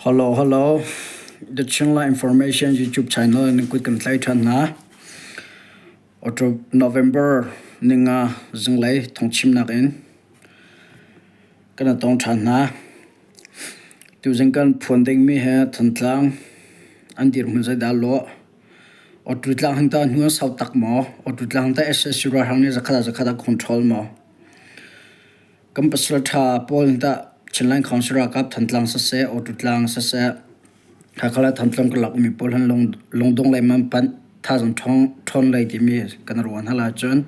Hello, hello. The Chinla Information YouTube channel in kut kan tlai ṭhan hna. October November ninga zinglei thawngchimnak in kan tong ṭhan hna. Tuzing kan phuan dingmi he Thantlang an dirhmun zeidah lawh. Awtu tlang hin ta hnu an sau tak maw? Awtu tlang ta SSC ralhrang nih zakhat ah zakhat ah control maw? Kan pasal ṭha pawl nih tah Chinland Council ralkap Thantlang siseh, Awtu tlang siseh, Hakha le Thantlang karlak ummi pawl han lungdong lei man panh thazaang ṭhawn lei timi kan ruah hna lai cun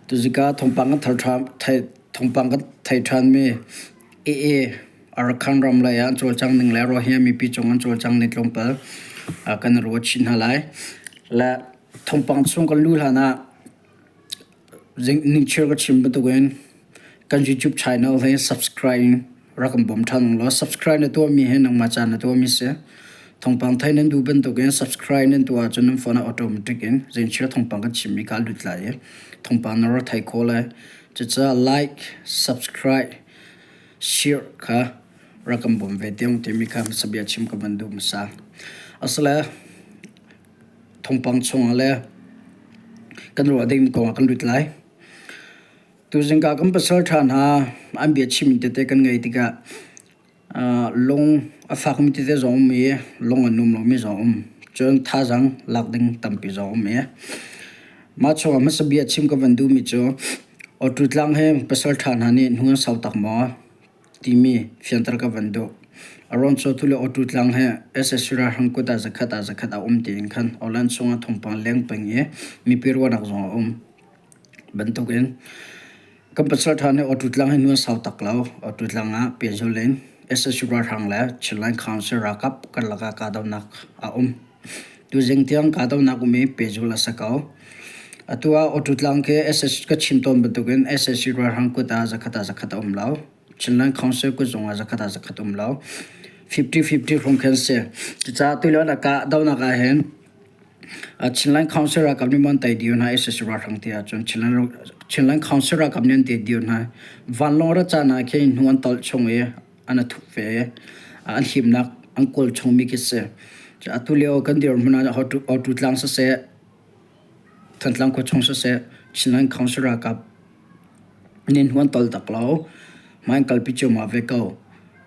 tuzika thawngpang kan thar thawngpang kan thei ṭhanmi AA Arakan ram lei ah an cawlcang ning le Rohingya mipi cung an cawlcang ning tlawmpal kan ruat chin hna lai. Le thawngpang chung kan luh hlan ah Ningchir ka chim bantukin kan YouTube channel hi subscribe in rak kan bawm ṭhan law subscribe na tuahmi hi nangmah ca na tuahmi si. Thawngpang thei nan duh bantukin subscribe nan tuah ahcun nan phone ah automatic in zingchir thawngpang kan chimmi kha a lut lai i thawngpang na rak thei khawh lai. Cucaah like, subscribe, share kha rak kan bawm ve tiang timi kha hmasa bia chim ka van duh hmasa. Asile thawngpang chungah le kan ruah ding kong ah kan lut lai. Tuzing ka kan pasal ṭha hna an bia chim tete kan ngei tikah lung a fakmi tete zong um i lung a num lomi zong um. Cun thazaang lak ding tampi zong um i mah chungah hmasa bia chim ka van duhmi cu Awtu tlang he pasal ṭha hna nih hnu an sau tak maw? timi fianter ka van duh. A rawn cawtu le awtu tlang he SSC ralhrang kut ah zakhat ah zakhat a um tiin khan online chungah thawngpang leng peng i mipi ruahnak zong a um bantukin kan pasal ṭha nih awtu tlang hi nu an sau tak lo. Awtu tlang ah pehzul in SSC ralhrang le Chinland Council ralkap karlak ah kahdohnak a um. Tuzing tiang kahdohnak um i pehzul a si ko. Atu ah awtu tlang khi SSC ka chim tawn bantukin SSC ralhrang kut ah zakhat ah zakhat a um lo. Chinland Council kut zong ah zakhat ah zakhat um lo. 50-50 hrawng khin si. Cucaah tulio na kahdohnak ah hin Chinland Council ralkap nih maw an tei dih hna SSC ralhrang ti ahcun Chinland, Chinland Council ralkap nih an tei dih hna. Vanlawng rat caan ah khin hnu an tolh chung i an a thup ve i an himnak an kawl chungmi khi si. Atu lio kan dirhmun ah Awtu tlang siseh, Thantlang khuachung siseh, Chinland Council ralkap nih hnu an tol tak lo. Hmai an kalpi ciammam ve ko.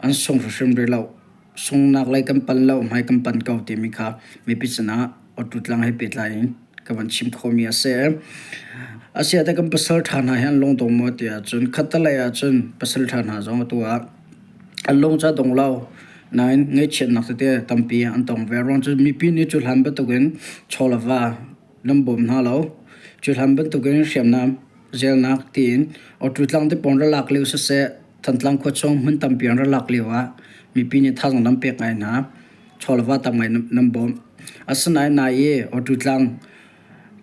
An sung hrimhrim rih lo. Sunghnak lei kan pan lo, hmai kan pan ko timi kha mipi sinah awtu tlang he pehtlai in ka van chim khawhmi a si. Asiah teh kan pasal ṭha hna hi an lungdong maw ti ahcun khattelei ahcun pasal ṭha hna zong atu ah an lung cu a dong lo. Nain ngaihchiatnak tete tampi an tong ve. Ruang cu mipi nih cu hlan bantukin chaw le va nan bawm hna lo. Cu hlan bantukin hriamnam zelnak tiin awtu tlang te pawn ra lak lio siseh, Thantlang khua chung hmun tampi an ra lak lio ah mipi nih thazaang nan pek ngai hna. Chaw le va tam ngai nan bawmh. Asinain nai i awtu tlang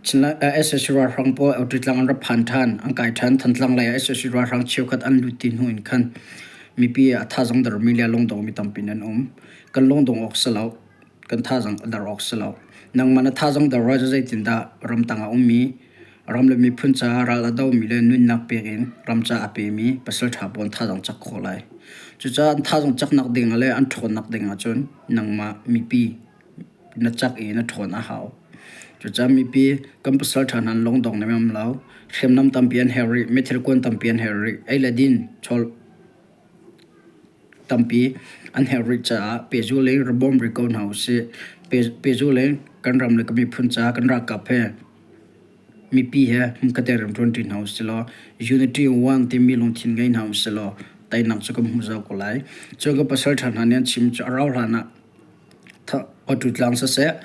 SSC ralhrang pawl awtu tlang an ra phan ṭhan, an kai ṭhan. Thantlang lei ah SSC ralhrang cheukhat an lut ti hnu in khan mipi a thazaang dermi le lungdongmi tampi nan um. Kan lungdong awk si lo. Kan thazaang a der awk si lo. Nangmah na thazaang der ah zeitindah ramtang ah ummi ram le miphun caah ral a domi le nunnak pek in ram ca a pemi pasalṭha pawl thazaang cak khawh lai. Cucaah an thazaang caknak ding le an ṭhawnnak ding ahcun nangmah mipi na cak i na ṭhawn a hau. Cucaah mipi kan pasalṭha hna an lungdong nemam lo. Hriamnam tampi an herh rih, meithal kuan tampi an herh rih, ei le din chawl tampi an herh rih caah pehzul in ra bawm rih ko hna usih. Pehzul in kan ram le kan miphun caah kan ralkap he mipi he hmunkhat te rianṭuan ṭi hna usih law unity one timi lungthin ngei hna usih law teinak cu kan hmu zau ko lai. Cun ka pasal ṭha hna nih an chim cu a rau hlan ah Awṭu siseh,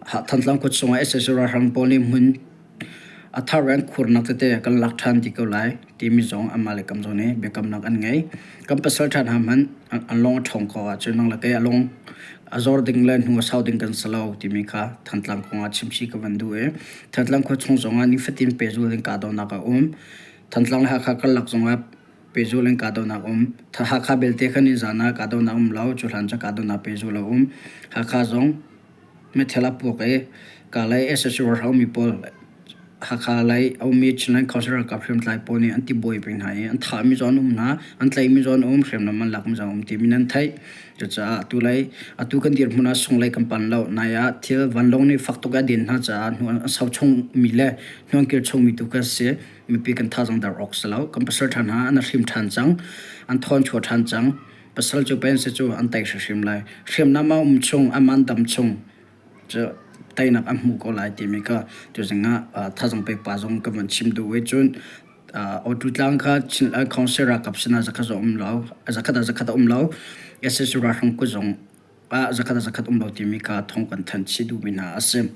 Thantlang khua chungah sac ralhrang pawl nih hmun a thar in an khurnak tete kan lak ṭhan ti ko lai timi zong anmah le kam zong nih biakamnak an ngei. Kan pasal ṭha hna hmanh an lung a ṭhawng ko ahcun nang le kei a lung a zor ding le hnu a sau ding kan si lo timi kha Thantlang kong ah chimchih ka van duh i Thantlang khua chung zongah nifatin pehzul in kahdohnak a um. Thantlang le Hakha karlak zongah pehzul in kahdohnak um. Hakha belte kha nizan ah kahdohnak um lo, cu hlan cu kahdohnak pehzul a um. Hakha zong meithal a puak i Kalay SSU ralhrang mi pawl. Hakha lei a ummi Chinland Council ralkap hriamtlai pawl nih an tibuai peng hna i an thahmi zong an um hna, an tlaihmi zong an um, hriamnam an lakmi zong an um timi nan theih. Cucaah atu lei atu kan dirhmun ah sunglei kan pan lo. Nai ah thil vanlawng nih fak tuk a den hna caah hnu an sau chungmi le hnu an kir chungmi tu kan si. Mipi kan thazaang dar awk si lo. Kan pasal ṭha hna an hrim ṭhan cang, an thawn chuah ṭhan cang. Pasal cu pen si cu an tei hrimhrim lai. Hriamnam a um chung, a man dam chung cu teinak an hmu ko lai timi kha tuzing ah thazaang pek pa zong ka van chim duh i cun Awtu tlang kha Council ralkap sinah zakhat zong um lo, zakhat ah zakhat a um lo. SSU ralhrang kut zong ah zakhat ah zakhat um lo timi kha thawng kan thanh chih duhmi hna a si.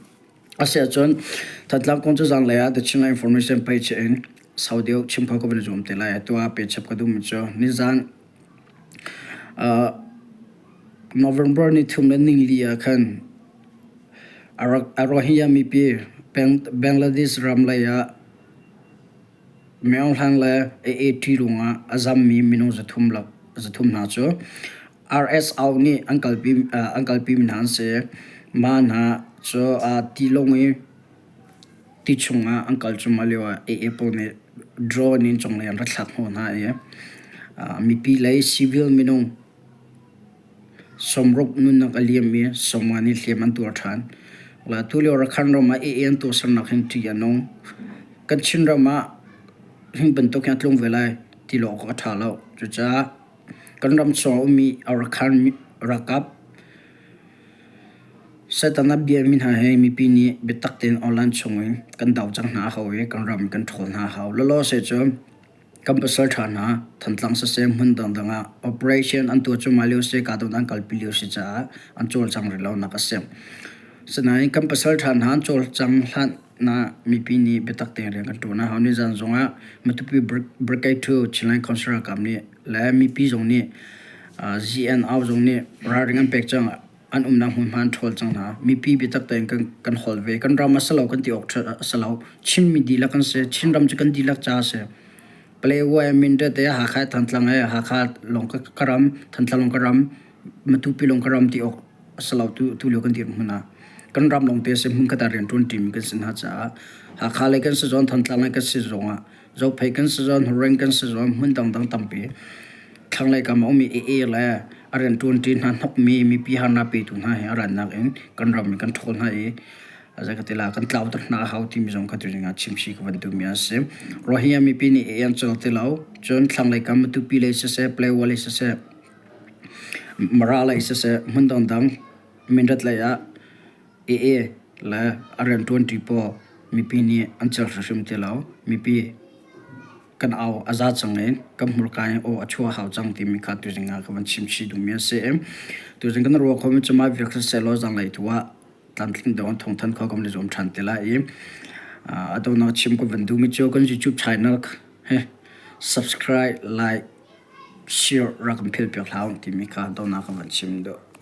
Asiahcun Thantlang kong cu zanlei ah The Chinland Information page in sau deuh chim kho ka van i zuam te lai. Atu ah pechap ka duhmi cu nizan November ni thum le ningli ah khan a Rohingya mipi Bangladesh ram lei ah Myohlang le AA ruangah a zammi minung 300 hna cu RSO nih an kalpimi hna an si. Mah hna cu tilawng i ti chungah an kal cuahmah lioah AA pawl nih drone in cunglei an rak thlak hnawh hna i mipi lei civil minung 60 nunnak a liam i 50 nih hliam an tuar ṭhan. Tulio Rakhine ram ah AA an tuahsernak hin ṭih a nung. Kan Chinram ah hi bantuk hin a tlung ve lai ti lo awk a ṭha lo. Cucaah kan ram chung a ummi Rakhine ralkap Satan a biami hna hi mipi nih biatak tein online chungin kan do cang hna a hau i kan ram kan ṭhawl hna a hau. Lawlaw seh cu Kan pasal ṭha hna Thantlang siseh hmun dangdang ah operation an tuah cuahmah lio si, kahdohnak an kalpi lio si caah an cawlcang rih lonak a si. Asinain kan pasal ṭha hna an cawlcang hlan ah mipi nih biatak tein rian kan ṭuan a hau. Nizan zongah Matupi Brigade 2 Chinland Council ralkap nih le mipi zong nih ZNO zong nih ralring an pek cang. An umnak hmunhma an ṭhawl cang hna. Mipi biatak tein kan holh ve. Kan ram a si lo kan ti awk a si lo. Chinmi dihlak kan si. Chinram cu kan dihlak ca a si. Palewa Mindat he Hakha Thantlang he Hakha lawng ka ram, Thantlang lawng ka ram, Matupi lawng ka ram ti awk a si lo tu lio kan dirhmun ah. Kan ram lawng te a si. Hmunkhat ah rian ṭuan ṭimi kan si hna caah Hakha lei kan si zong Thantlang lei kan si zongah Zophei kan si zawn, Hureng kan si zawn, hmun dangdang tampi. Thlanglei kam a ummi AA le a rianṭuanṭi hna hnokmi mipi harnak petu hna he a rannak in kan ram in kan ṭhawl hna i zeikatila kan tlauter hna a hau timi zong kha tuzing ah chimchih ka van duhmi a si. Rohingya mipi nih AA an col ti lo. Cun thlanglei kam Matupi lei siseh, Palawa lei siseh, Mara lei siseh, hmun dangdang Mindat lei ah AA le a rianṭuanṭi pawl mipi nih an cel hrimhrim ti lo. Mipi kan au a za cang i kan hmurka in aw a chuah hau cang timi kha tuzing ah ka van chimchih duhmi a si. Tuzing kan ruah khomi cu mah viak siseh law zanlei tu ah tlamtling deuh in thawngthanh kho kan i zuam ṭhan te lai i a donghnak chim ka van duhmi cu kan YouTube channel hi subscribe, like, share rak kan philh piak hlah u timi kha donghnak ka van chim duh.